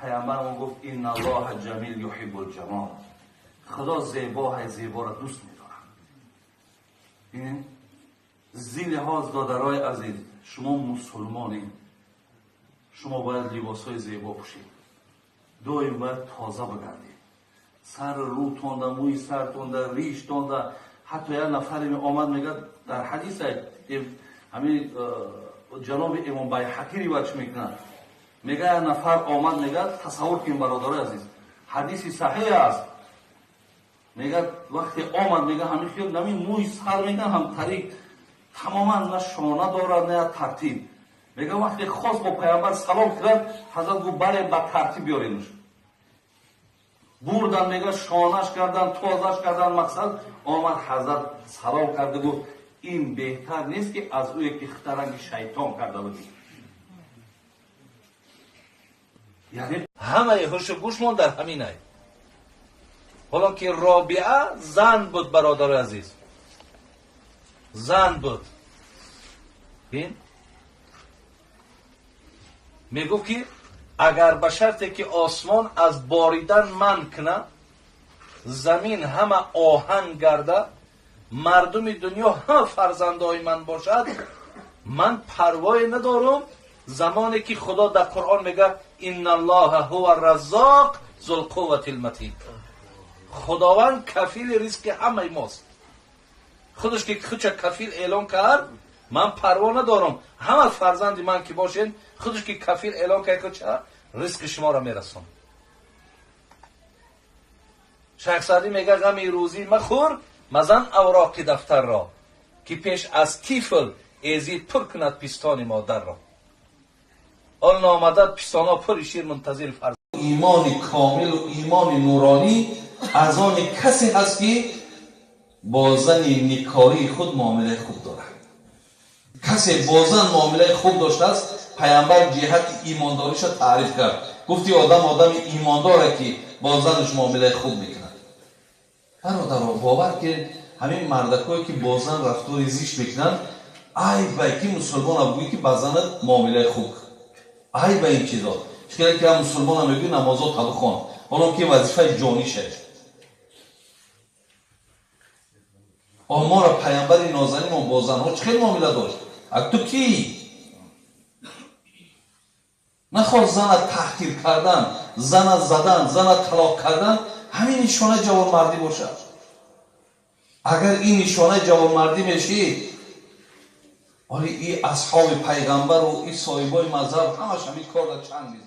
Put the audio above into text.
Пайғамбарамон гуфт: инналлоҳа ҷамил юҳиббул ҷамол. Худо зебо зеборо дӯст медорад. Зин лиҳоз, додарои азиз, шумо мусулмонед, шумо бояд либосҳои зебо пӯшед, доим бояд тоза бигардед, сар рӯтонда, мӯи сартонда, риштонда. Ҳатто як нафаре омад, мегӯяд, дар ҳадис ҳамин ҷаноби имом Байҳақӣ ривоят мекунад, мегӯяд, як нафар омад, мегӯяд, тасаввур кунед, бародарои азиз, ҳадиси саҳеҳ аст, мегӯяд, вақте омад, мегӯяд, ҳамин хел ҳамин мӯи сар, мегӯяд, ҳам тарик тамоман, на шона дорад, на як тартиб. Мегӯяд, вақте хост бо пайғамбар салом кунад, ҳазрат гуфт: бале, ба тартиб биёренуш. Бурдан, мегӯяд, шонаш кардан, тозаш кардан, мақсад омад, ҳазрат салом карда гуфт: ин беҳтар нест, ки аз ӯе ки хитаранги шайтон карда будӣ? Яъне ҳамаи ҳушу гӯшмон дар ҳаминай. Ҳоло ки Робиа зан буд, бародари азиз, зан буд, бин, мегуфт, ки агар ба шарте ки осмон аз боридан манъ кунад, замин ҳама оҳан гарда, мардуми дунё ҳама фарзандои ман бошад, ман парвое надорам. Замоне ки Худо дар Қуръон мегӯяд: инналлоҳа ҳува раззоқ зулқувватил матин, Худованд кафили ризқи ҳамаи мост. Худаш ки худша кафил эълон кард, ман парво надорам, ҳама фарзанди ман ки бошед, худаш ки кафил эълон кард, худша ризқи шуморо мерасон. Шайх Саъдӣ мегӯяд: ғами рӯзӣ махӯр, мазан авроқи дафтарро, ки пеш аз тифл эзид пур кунад пистони модарро. Он номада пистонҳо пури шир, мунтазири фарзанд. Имони комилу имони нуронӣ аз они касе ҳаст, ки бо зани никоҳии худ муомилаи хуб дорад. Касе бо зан муомилаи хуб доштааст, пайғамбар ҷиҳати имондориша таъриф кард, гуфти: одам одами имондоре, ки бо занаш муомилаи хуб мекунад. Бародаро, бовар кунед, ҳамин мардакое, ки бо зан рафтори зишт мекунанд, айбай ки мусулмона бугӯй, ки ба занат муомилаи хуб. Айба ин чизо. Чикеле ки ҳам мусулмона мегӯй: намозо табихон, ҳолон ки вазифаи ҷонише. Омора пайғамбари нозанимо бо занҳо чӣ хел муомила дошт? Ак ту кӣ? Нахост зана таҳқир кардан, зана задан, зана талоқ кардан ҳамин нишонаи ҷавонмардӣ бошад. Агар ин нишонаи ҷавонмардӣ мешид, оли и асҳоби пайғамбару и соҳибои мазҳаб ҳамаш ҳамин корро чанг мезад.